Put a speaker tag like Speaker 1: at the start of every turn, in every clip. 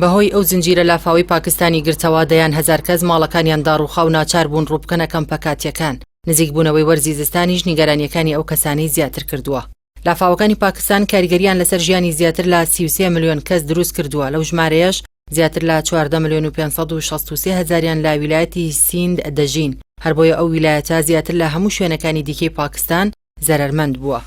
Speaker 1: بەهۆی ئەو زنجیرە لافاوەی پاکستانی گرتەوە، دەیان هەزار کەس ماڵەکانیان داڕووخا و ناچار بوون ڕووبکەنە کەمپە کاتییەکان. نزیکبوونەوەی وەرزی زستانیش نیگەرانییەکانی ئەو کەسانەی زیاتر کردووە. لافاوەکانی پاکستان کاریگەرییان لەسەر ژیانی زیاتر لە 33 ملیۆن کەس دروست کردووە، لەو ژمارەیەش زیاتر لە 14 ملیۆن و 563 هەزاریان لە ویلایەتی سیند دەژین، هەربۆیە ئەو ویلایەتە زیاتر لە هەموو شوێنەکانی دیکەی پاکستان زەرەرمەند بووە.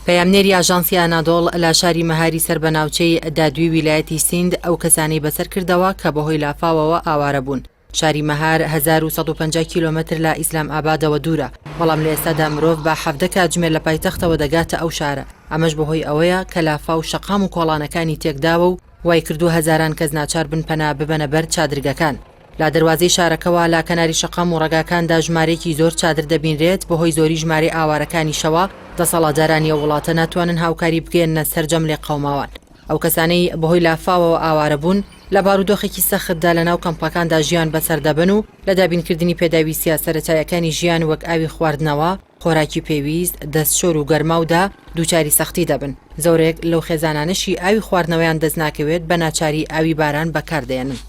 Speaker 1: پەیامنێری ئاژانسی ئانادۆڵ لە شاری مەهاری سەر بە ناوچەی دادوی ویلایەتی سیند ئەو کەسانەی بەسەر کردەوە کە بەهۆی لافاوەوە ئاوارە بوون. شاری مەهار 1150 کیلۆمەتر لە ئیسلام ئابادەوە دوورە، بەڵام لە ئێستادا مرۆڤ بە 17 کاتژمێر لە پایتەختەوە دەگاتە ئەو شارە، ئەمەش بەهۆی ئەوەیە کە لافاو شەقام و کۆڵانەکانی تێکداوە و وایکردووە هەزاران کەس ناچار بن پەنا ببەنە بەر چادرگەکان. لە دەروازەی شارەکەوە لە کەناری شەقام و ڕێگاکاندا ژمارەیەکی زۆر چادر دەبینرێت، بەهۆی زۆری ژمارەی ئاوارەکانیشەوە دەسەڵاتدارانی ئەو وڵاتە ناتوانن هاوکاری بگەیەننە سەرجەم لێقەوماوان. ئەو کەسانەی بەهۆی لافاوەوە ئاوارە بوون لە بارودۆخێکی سەختدا لەناو کەمپەکاندا ژیان بەسەر دەبەن و لە دابینکردنی پێداویستییە سەرەتاییەکانی ژیان وەک ئاوی خواردنەوە، خۆراکی پێویست، دەستشۆر و گەرماودا دووچاری سەختی دەبن، زۆرێک لەو خێزانانەشی ئاوی خواردنەوەیان دەستناکەوێت بە ناچاری ئاوی باران بەکاردێنن.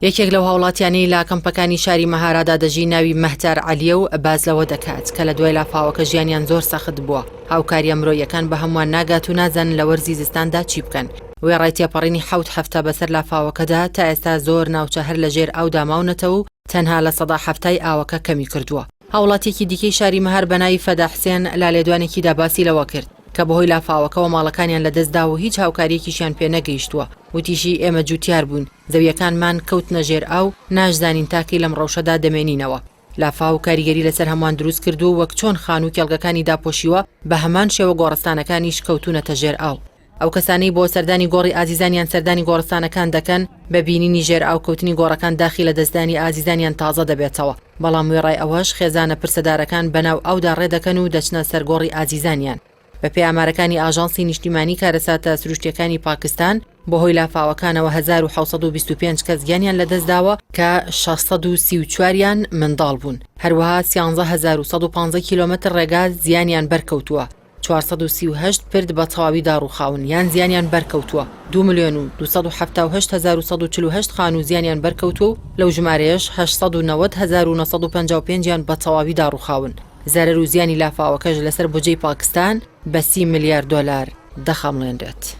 Speaker 1: یەکێک لەو هاوڵاتیانەی لە کەمپەکانی شاری مەهارادا دەژی ناوی مەهتار عەلیە و باس لەوە دەکات کە لە دوای لافاوەکە ژیانیان زۆر سەخت بووە، هاوکارییە مرۆییەکان بە هەمووان ناگات و نازانن لە وەرزی زستاندا چی بکەن. وێڕای تێپەڕینی حەوت هەفتە بەسەر لافاوەکەدا، تا ئێستا زۆر ناوچە هەر لە ژێر ئاودا ماونەتەوە و تەنها 70% ئاوەکە کەمی کردووە. هاوڵاتییەکی دیکەی شاری مەهار بە ناوی فەدا حسێن لە لێدوانێکیدا باسی لەوە کرد کە بەهۆی لافاوەکەوە ماڵەکانیان لەدەستدا و هیچ هاوکارییەکیشیان پێ نەگەیشتووە، وتیشی، ئێمە جووتیار بووین، زەوییەکانمان کەوتنە ژێر ئاو، ناشزانین تا کەی لەم ڕەوشەدا دەمێنینەوە. لافاو کاریگەری لەسەر هەمووان دروست کردووە و وەک چۆن خانوو و کێڵگەکانی داپۆشیوە، بە هەمان شێوە گۆڕستانەکانیش کەوتوونەتە ژێر ئاو. ئەو کەسانەی بۆ سەردانی گۆڕی ئازیزانیان سەردانی گۆڕستانەکان دەکەن، بە بینینی ژێر ئاو کەوتنی گۆڕەکان داخی لەدەستدانی ئازیزانیان تازە دەبێتەوە، بەڵام وێڕای ئەوەش خێزانە پرسەدارەکان بەناو ئاودا ڕێدەکەن و دەچنە سەر گۆڕی ئازیزانیان. بەپێی ئامارەکانی ئاژانسی نیشتیمانی کارەساتە سروشتییەکانی پاکستان، بەهۆی لافاوەکانەوە 1725 کەس گیانیان لەدەستداوە کە 634 یان منداڵ بوون، هەروەها 13115 کیلۆمەتر ڕێگا زیانیان بەرکەوتووە. 438 پرد بە تەواوی داڕووخاون یان زیانیان بەرکەوتووە، دوو ملیۆن و 278148 خانوو زیانیان بەرکەوتووە و لەو ژمارەیەش 890955 یان بە تەواوی داڕووخاون. زەرەر و زیانی لافاوەکەش لەسەر بودجەی پاکستان بە 30 ملیار دۆلار دەخەمڵێنرێت.